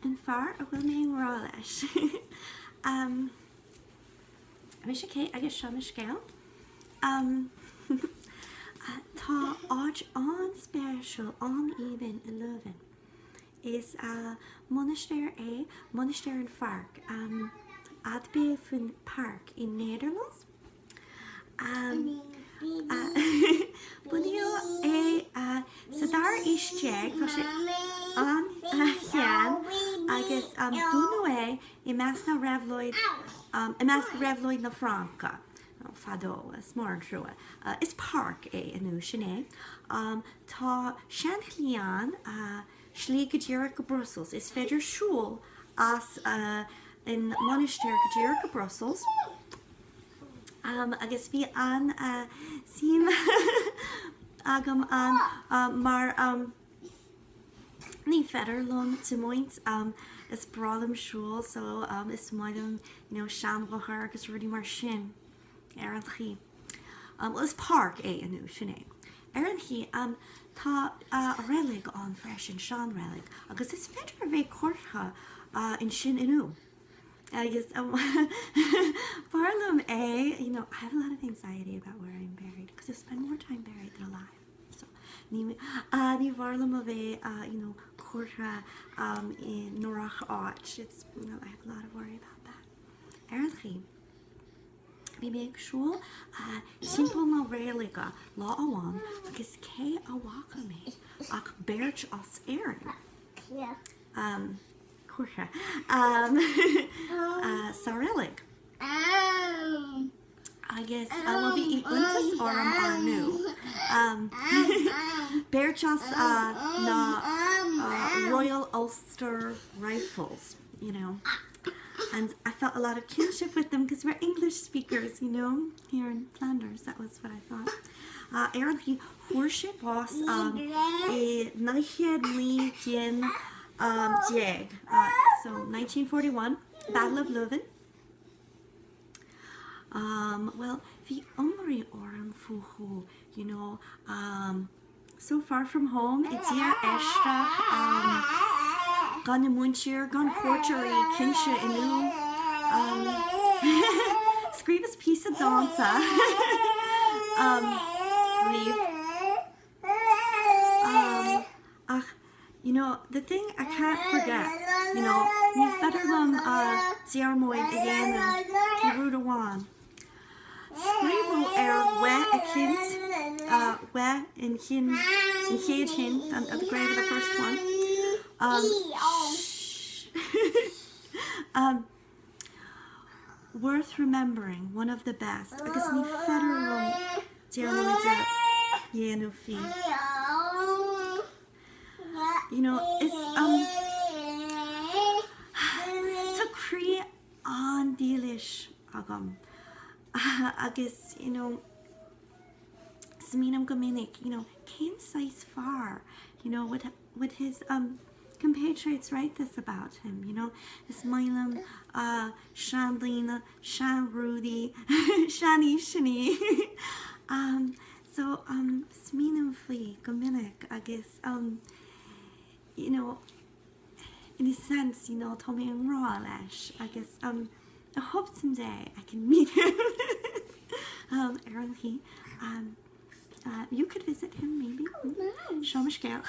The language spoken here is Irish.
An fear a bhfuil mé i ngrá leis. Mise Kate agus seo mo scéal. Tá áit an-spéisiúil, an-aoibhinn i Leuven. Is mainistir é Mainistir an Pháirc, Abdij van Park in Nederlands. Bunaíodh é sa dara haois déag, tá sé an-shean agus dúnadh é i measc na réabhlóid i measc réabhlóid na Fraince fadó, is mór an trua. Is páirc é inniu, sin é. Tá seanshlí ann, slí go díreach go Brussels. Is féidir siúl as an mainistir go díreach go Brussels. Agus bhí an-suim agam ann mar ní féidir liom tiomáint, is breá liom siúl so is maith liom you know seanbhóthar agus rudaí mar sin ar an chaoi. Bhuel is páirc é inniu, sin é. Ar an chaoi tá reilig ann freisin, seanreilig, agus is féidir a bheith curtha ansin inniu. Agus b'fhearr liom é, you know, I have a lot of anxiety about where I'm buried because I spend more time buried than alive. So ní ní b'fhearr liom a bheith you know curtha i ndroch-áit. It's, you know, I have a lot of worry about that. Ar an chaoi, bhí mé ag siúl timpeall na reilige lá amháin agus cé a bhfaca mé ach beirt as Éirinn. Curtha sa reilig. Agus bhuel bhí iontas orm ar ndóigh. Beirt as na Royal Ulster Rifles, you know. And I felt a lot of kinship with them because we're English speakers, you know, here in Flanders. That was what I thought. Ar an chaoi, fuair sé bás i 1919 so 1941, Battle of Leuven. Bhuel, bhí imní orm fúthu, you know, so far from home, i dtír aisteach, gan a muintir, gan cuairteoirí, cinnte, inniu. Scríobhas píosa dánta riamh. Ach, you know, the thing I can't forget, you know, ní féidir liom dearmad a dhéanamh faoi rud amháin. Scríobhadh ar uaigh eicínt, uaigh an chinn, an chéad chinn, the grave of the first one, um, worth remembering, one of the best, agus ní féidir liom dearmad a dhéanamh faoi. You know, is, um, tá croí an-dílis agam agus, you know, smaoiním go minic, you know, cén saghas fear, you know, would, would his, um, compatriots write this about him, you know? Is maith liom uh, seandaoine, seanrudaí, seanaoiseanna. um, so, um, smaoiním faoi go minic agus, um, you know, in a sense, you know, tá mé i ngrá leis agus um, I hope someday I can meet him um, ar an chaoi. Um, uh, you could visit him maybe. Seo mo scéal.